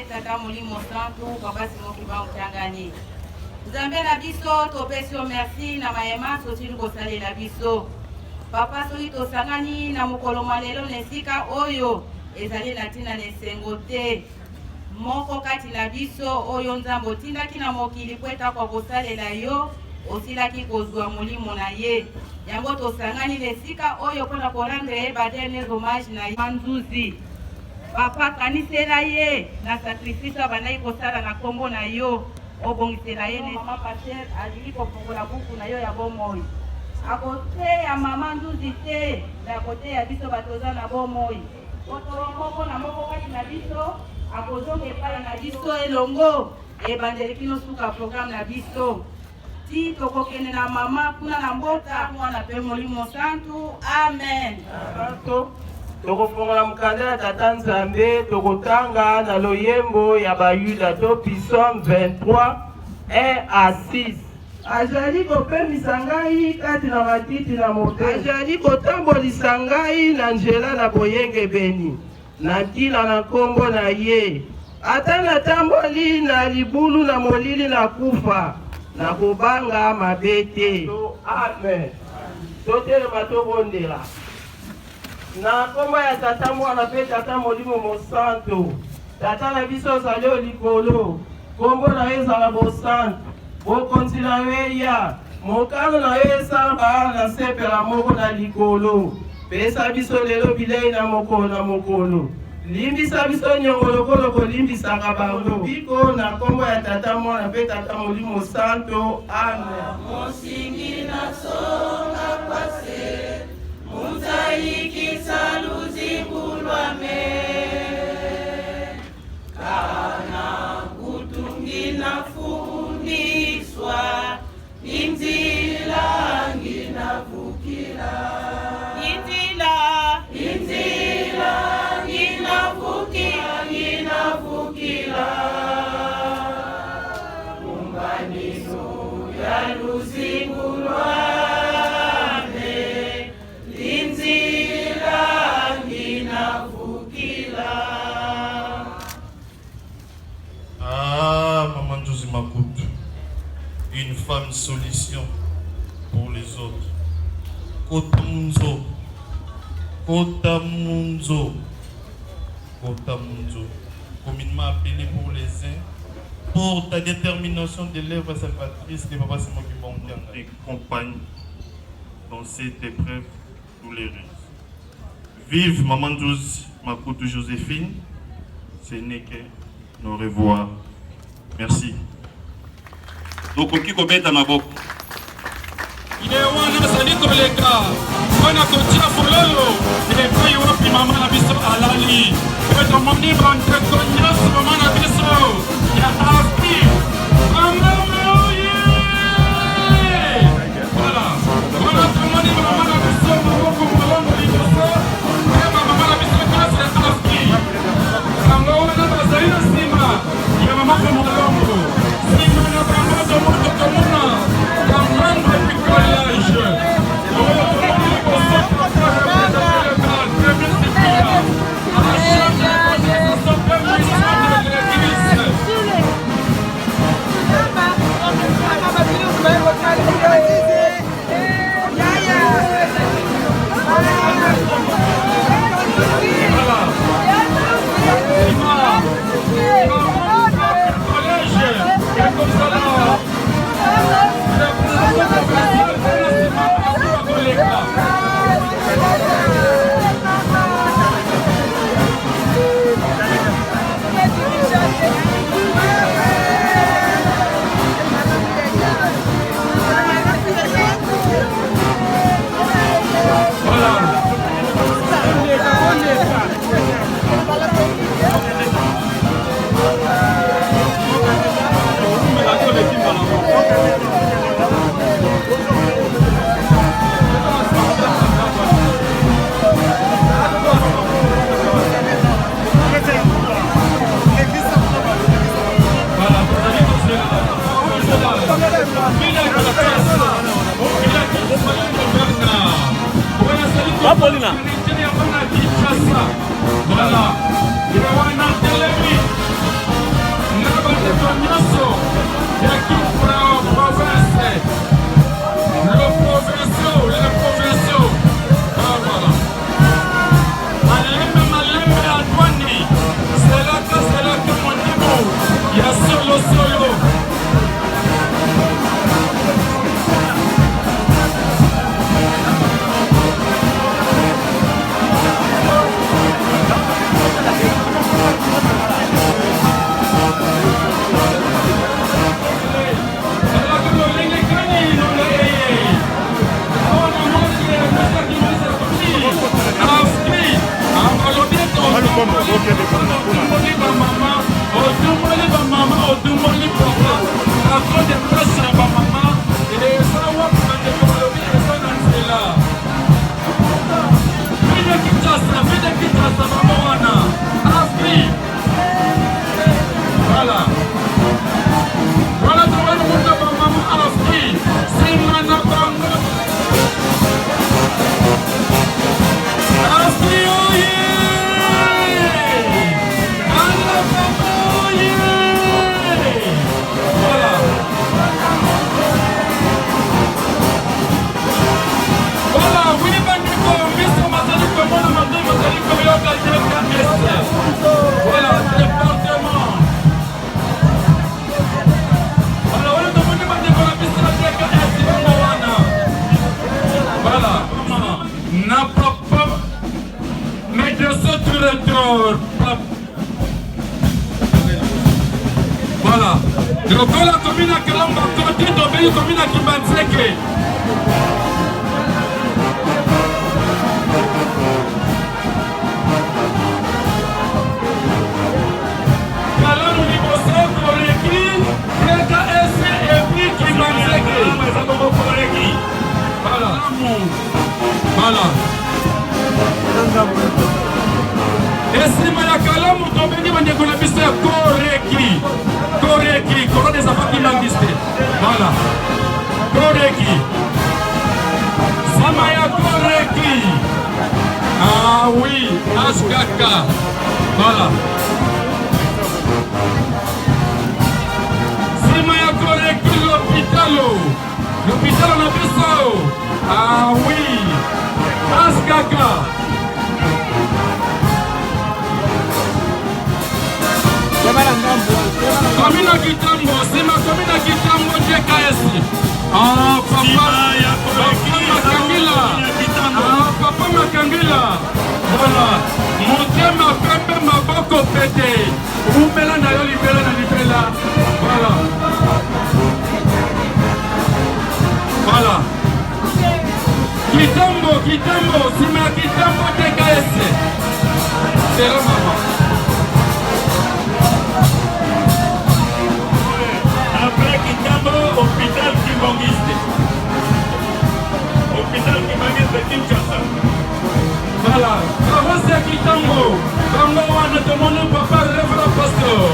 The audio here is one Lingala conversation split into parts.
Tata Molimo Santu, Papa Simon Kimbangu Kiangani. Nzambe na biso topesi yo merci na mayema sosili kosalela biso. Papa soki tosangani na mokolo mwa lelo na esika oyo ezali na ntina na esengo te. Moko kati na biso oyo Nzambe otindaki na mokili mpo ete akoka kosalela yo, osilaki kozwa molimo na ye. Yango tosangani na esika oyo mpo na korendre ye ba derniers hommages na ye. Nzuzi. Papa kanisela ye na sacrifice abandaki kosala na kombo na yo obongisela ye na mama pasteur alingi kofongola buku na yo ya bomoi akoteya mama nzuzi te me akoteya biso bato oza na bomoi moto moko na moko kati na biso akozonga epai na biso elongo ebandeli kino suka programme na biso Ti tokokende na mama kuna na mboka, Mwana pe Molimo Santu. Amen. Santo, tokofongola mokanda ya Tata Nzambe, tokotanga na loyembo ya Bayuda to Psaume 23 1 à 6. Azali kopemisa ngai kati na matiti na mobe, azali kotambolisa ngai na nzela na boyengebeni. Na ntina na nkombo na ye. Ata natamboli na libulu na molili na kufa, nakobanga mabe te. Amen. Totelema tobondela. Na nkombo ya Tata, Mwana mpe Tata Molimo Mosantu. Tata na biso ozali o likolo, nkombo na yo ezala bosantu, bokonzi na yo eya, mokano na yo esalama na nse mpela moko na likolo. Pesa biso lelo bilei na mokolo na mokolo. Limbisa biso nyongo lokola kolimbisaka bango. Biko na nkombo ya Tata, Mwana mpe Tata Molimo Santo. Amen. Mosingi na songa pase munzayikisa luzingu lwame kana kutungi nafundiswa Inzila nginavukila. Inzila. Inzila nginavukila nginavukila. Mumbaniso ya luzingu lwame. Inzila nginavukila. Ah, Maman Nzuzi Makutu, une femme solution pour les autres. Kota Munzo, Kota Munzo, Kota Munzo. communément appelée pour les uns, pour ta détermination de l'œuvre salvatrice de Papa Simon Kimbangu Kiangani, compagne dans cette épreuve douloureuse. Vive Maman Nzuzi Makutu Joséphine, ce n'est que nos revoir. Merci. Tokoki kobeta maboko. Ye wana azali koleka mpo na kotia fololo epai wapi mama na biso alali. Mpe tomoni bandeko nyonso mama na biso ya Afrique. Mama oye! Voilà. Wana tomoni mama na biso maboko molongo liboso mpe bamama na biso nyonso ya Afrique. Bango wana bazali na nsima ya mama molongo. Nsima na bango tomoto tomona bamembre du collège. Oyo tomoni liboso papa représentant local premier Cyprien à la charge de l'évangélisation puissante de l'église. Paulina. Voilà. Wana telemi na bandeko nyonso ya Kipra province. Le provinciaux, les provinciaux. Ah, voilà. Malembe malembe Antoine. Selaka selaka Mondibu. Ya solo solo. Otumboli bamama, otumboli papa, patron de presse ya bamama eza wapi? Bandeko balobi eza na nzela. Vide Kinshasa, vide Kinshasa, mama wana Afrique. Voilà. Wana tobali komona bamama Afrique nsima na bango. Afrique oye! Ala mama oye! Voilà. Voilà, oui, bandeko, miso mazali komona, matoi mazali koyoka DKS. Voilà, département. Voilà, wana tomoni bandeko na biso na DKS bango wana. Voilà, na papa médecin directeur. Voilà. Lokola komi na Kalamba koti, tobengi komi na Kimbanseke. Kalamu liboso koleki PKS et puis Kimbanseke. Voilà. Voilà. Esima ya Kalamu tobengi bandeko na biso ya Koreki. Koreki, Koro des enfants kimbanguiste. Voilà. Koreki. Sima ya Koreki. Ah oui, HKK. Voilà. Sima ya Koreki l'hôpital. L'hôpital na biso. Ah oui. HKK. Commune ya Kitambo, nsima commune ya Kitambo DKS. Ah, papa, papa Makangila. Ah, papa Makangila. Voilà. Motema pembe maboko pete. Umela na yo libela na libela. Voilà. Voilà. Kitambo, Kitambo, nsima ya Kitambo DKS. Zela mama. Après Kitambo, hôpital Kimbanguiste. Hôpital Kimbanguiste Kinshasa. Voilà, paroisse ya Kitambo, bango wana tomoni papa reverend pasteur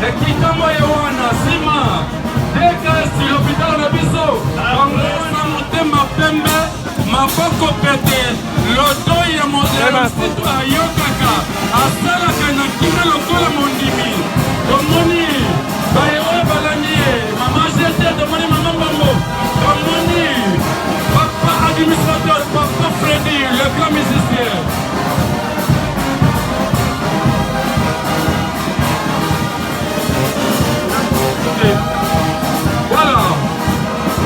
ya Kitambo ye wana nsima DKS l'hôpital na biso bango wana motema pembe maboko pete lotoi ya mosusu ayokaka asalaka na kimia lokola mondimi tomoni baye oyo balandi ye mama jete tomoni mama mbongo tomoni papa administrateur papa Freddy le grand musicien. Voilà.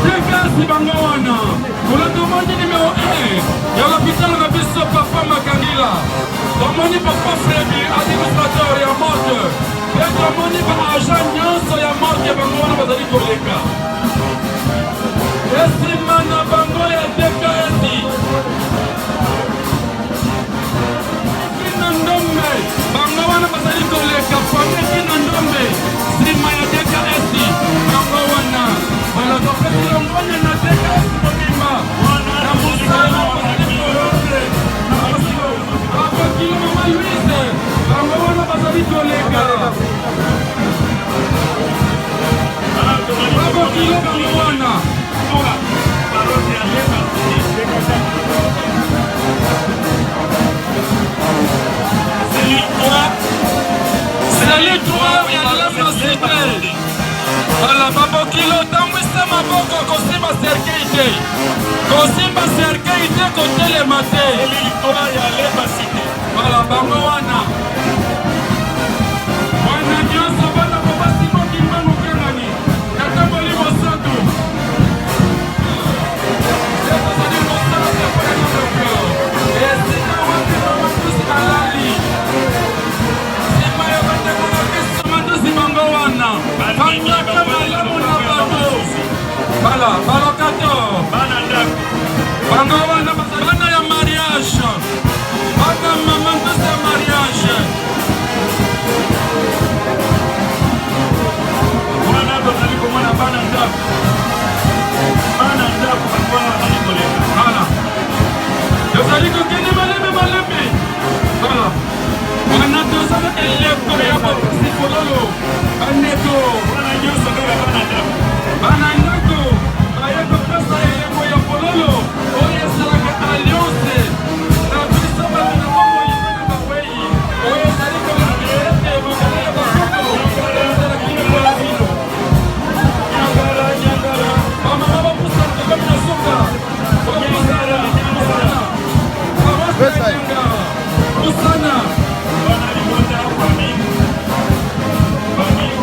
Dekasi bango wana kuna tomoni numero 1 ya l'hôpital na biso papa Makangila, tomoni papa Fredi administrateur ya morgue, mpe tomoni ba agent nyonso ya morgue bango wana bazali koleka esima na bango ya DKS Kina Ndombe bango wana bazali koleka famille Kina Ndombe nsima ya DKS bango wana balakopesi longonya na DKS mobimba na mosala bazali kolonde na bakokilo mama Louise bango wana bazali koleka bakokilo bango wana. Cellule 3 ya Lemba Cité. Ala babokilo tambwisa maboko kosimba cercueil te. Kosimba cercueil te kotelema te. Cellule 3 ya Lemba Cité. Voilà bango wana. Wana nyonso bana papa Simon Kimbangu Kiangani. Tata Molimo Santu. Esika wapi mama Tusi alali? Nsima ya bandeko na biso mandusi bango wana bangaka malamu na bango bala balokato Bana ndako. bango wana bana ya mariage bana mama ndusi ya mariage. Wana tozali komona bana ndako. Bana ndako bango wana bazali koleka. Voilà. Tozali kokende malembe malembe. Voilà. Wana toza na eleko ya bopesi fololo. Bandeko. Wana nyonso kaka bana ndako. Bana ndako baye kopesa elembo ya fololo oyo esalaka alliance na biso bato na bomoi mpe na bawei oyo ezali kolakisa ete mokanda ya bakoko ezalaki lokola bino. Nyangala, nyangala. Bamama bapusana, tokomi na suka. Bapusana, pusana. Paroisse ya Nyangala, pusana. Bana libota, famille. Famille.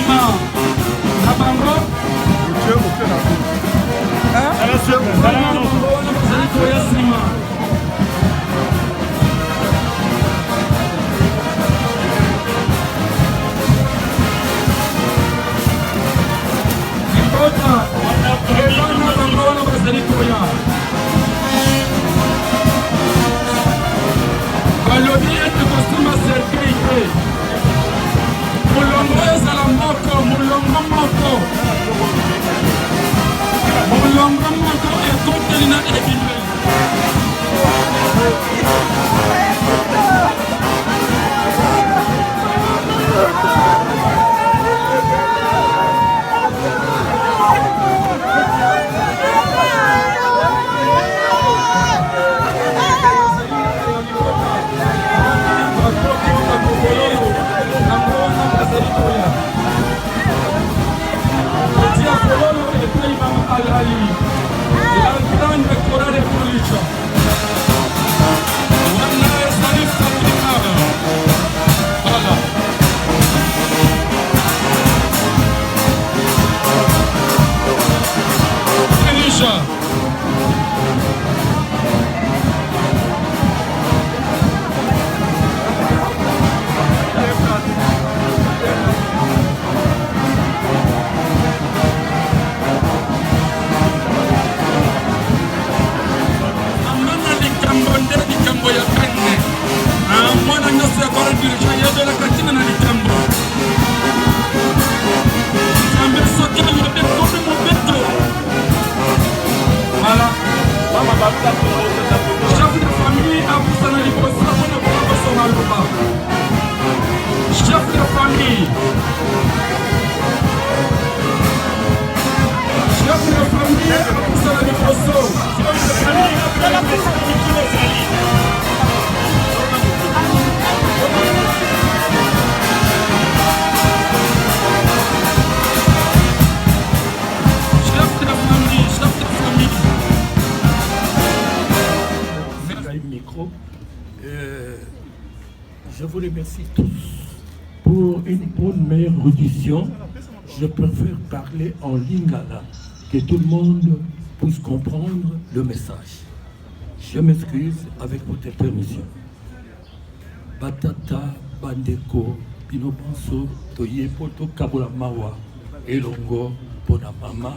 nsima na bango. Bango wana bazali koya nsima. Libota ebana bango wana bazali koya. Balobi ete kosimba cercueil te. Molongo ezala moko, molongo moko. Molongo moko ekoteli na ebimeli. La grande chorale Policha. Wana ezali Fatima. Voilà. Elisha. Mama na likambo nde likambo ya pene. Ah, mwana nyonso ya kora dirigeant yebelaka ntina na likambo. Nzambe soki alobi ekomi mobeko. Voilà. Chef de famille apusana liboso mpona kokosa maloba. Chef de famille. Chef de famille apusana liboso. Chef de famille, chef de famille. Micro. Je vous remercie tous pour une bonne meilleure audition. Je préfère parler en lingala, que tout le monde puisse comprendre le message. Je m'excuse avec votre permission. Batata, bandeko, bino banso, toye po tokabola mawa elongo mpo na mama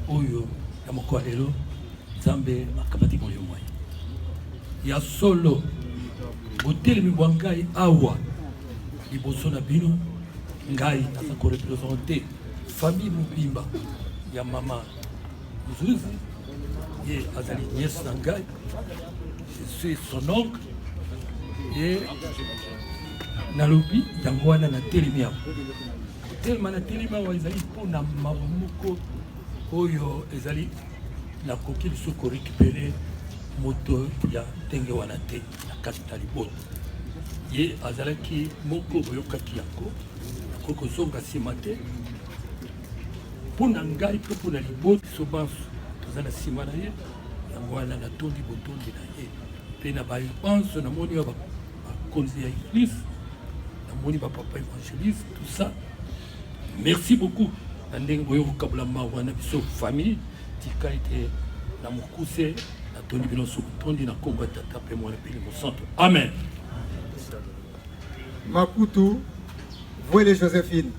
oyo ya mokolo ya lelo Nzambe akamati molimo ye. Ya solo botelemi bwa ngai awa liboso na bino, ngai naza korepresente famille mobimba ya mama Nzuzi, ye azali nièce na ngai, je suis son oncle ye nalobi yango wana natelemi awa. Kotelema natelemi awa ezali mpo na mawa moko oyo ezali nakoki lisusu ko recuperer moto ya ndenge wana te na kati na libota. Ye azalaki moko, boyokaki yango, nakoki kozonga nsima te mpo na ngai mpe mpo na libota. Biso banso toza na nsima na ye, yango wana natondi botondi na ye mpe na baye banso namoni oyo bakonzi ya eglise, namoni bapapa évangéliste, tout ça. Merci beaucoup na ndenge boye kokabola mawa na biso famille. Tika ete na mokuse natondi bino nyonso botondi na nkombo ya Tata mpe Mwana mpe Elimo Santo. Amen. Makutu Vuele Josephine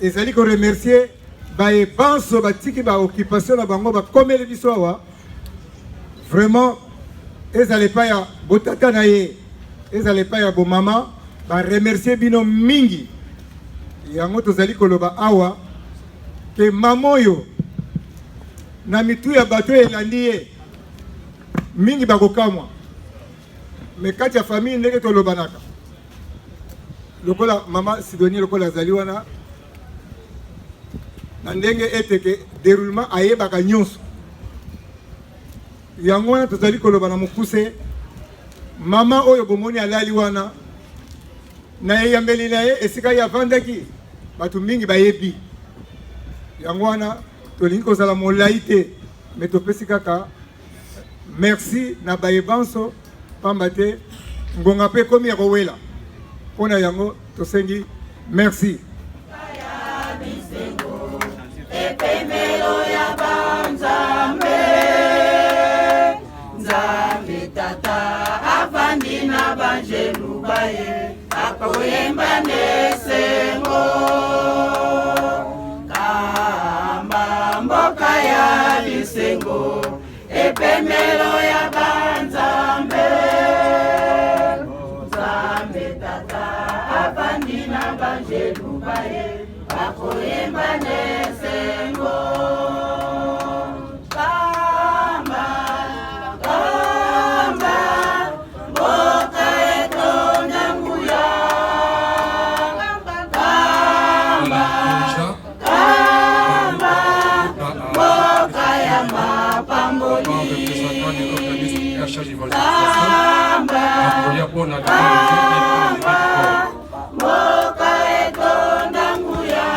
ezali ko remercier baye banso batiki ba occupation na bango bakomeli biso awa vraiment, ezala epai ya botata na ye, ezala epai ya bomama, ba remercier bino mingi. Yango tozali koloba awa ke mama oyo na mitu ya bato oyo elandi ye mingi bakokamwa, me kati ya famille ndenge tolobanaka lokola mama Sidonie lokola azali wana na ndenge ete ke deroulement ayebaka nyonso. Yango wana tozali koloba na mokuse, mama oyo bomoni alali wana na eyambeli na ye esika ye avandaki, bato mingi bayebi yango wana. Tolingi kozala molai te, me topesi kaka merci na baye banso, pamba te ngonga mpe ekomi ya kowela. Mpo na yango tosengi merci. Bakoyemba n'esengo. Kamba mboka ya bisengo, epemelo ya banzambe. Nzambe Tata avandi na banjelu baye, bakoyemba n'esengo. Kamba, kamba, mboka etonda nguya. Kamba, kamba, mboka ya mapamboli. Kamba, kamba, mboka etonda nguya.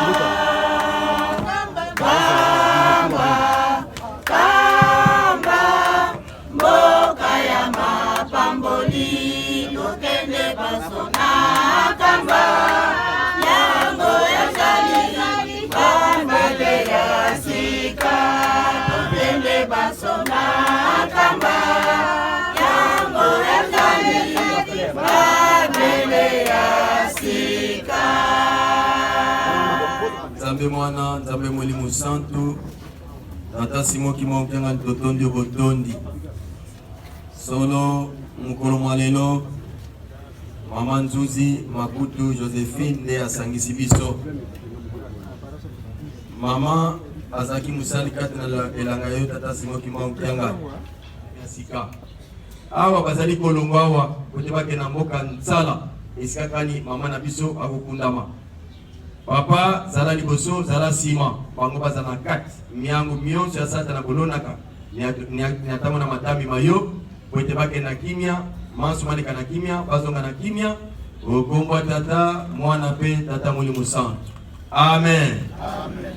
Kamba, kamba, mboka ya mapamboli. Tokende baso na kamba, yango ezali bambele ya sika. Tokende baso na kamba, yango ezali bambele ya sika. Nzambe Mwana, Nzambe Molimo Santu, Tata Simon Kimbangu Kiangani, totondi yo botondi. Solo mokolo mwa lelo Mama Nzuzi Makutu Josephine nde asangisi biso. Mama azalaki mosali kati na elanga yo Tata Simon Kimbangu Kiangani ya sika. Awa bazali kolongwa awa kote bakende na mboka Nsala, esika kani mama na biso akokundama. Papa zala liboso zala sima, bango baza na kati. Miango mionso ya Satana kolonaka niatango na matambi mayo, po ete bakende na kimia, manso maleka na kimia, bazonga na kimia. Okombwa Tata, Mwana pe Tata Molimo Santu. Amen. Amen.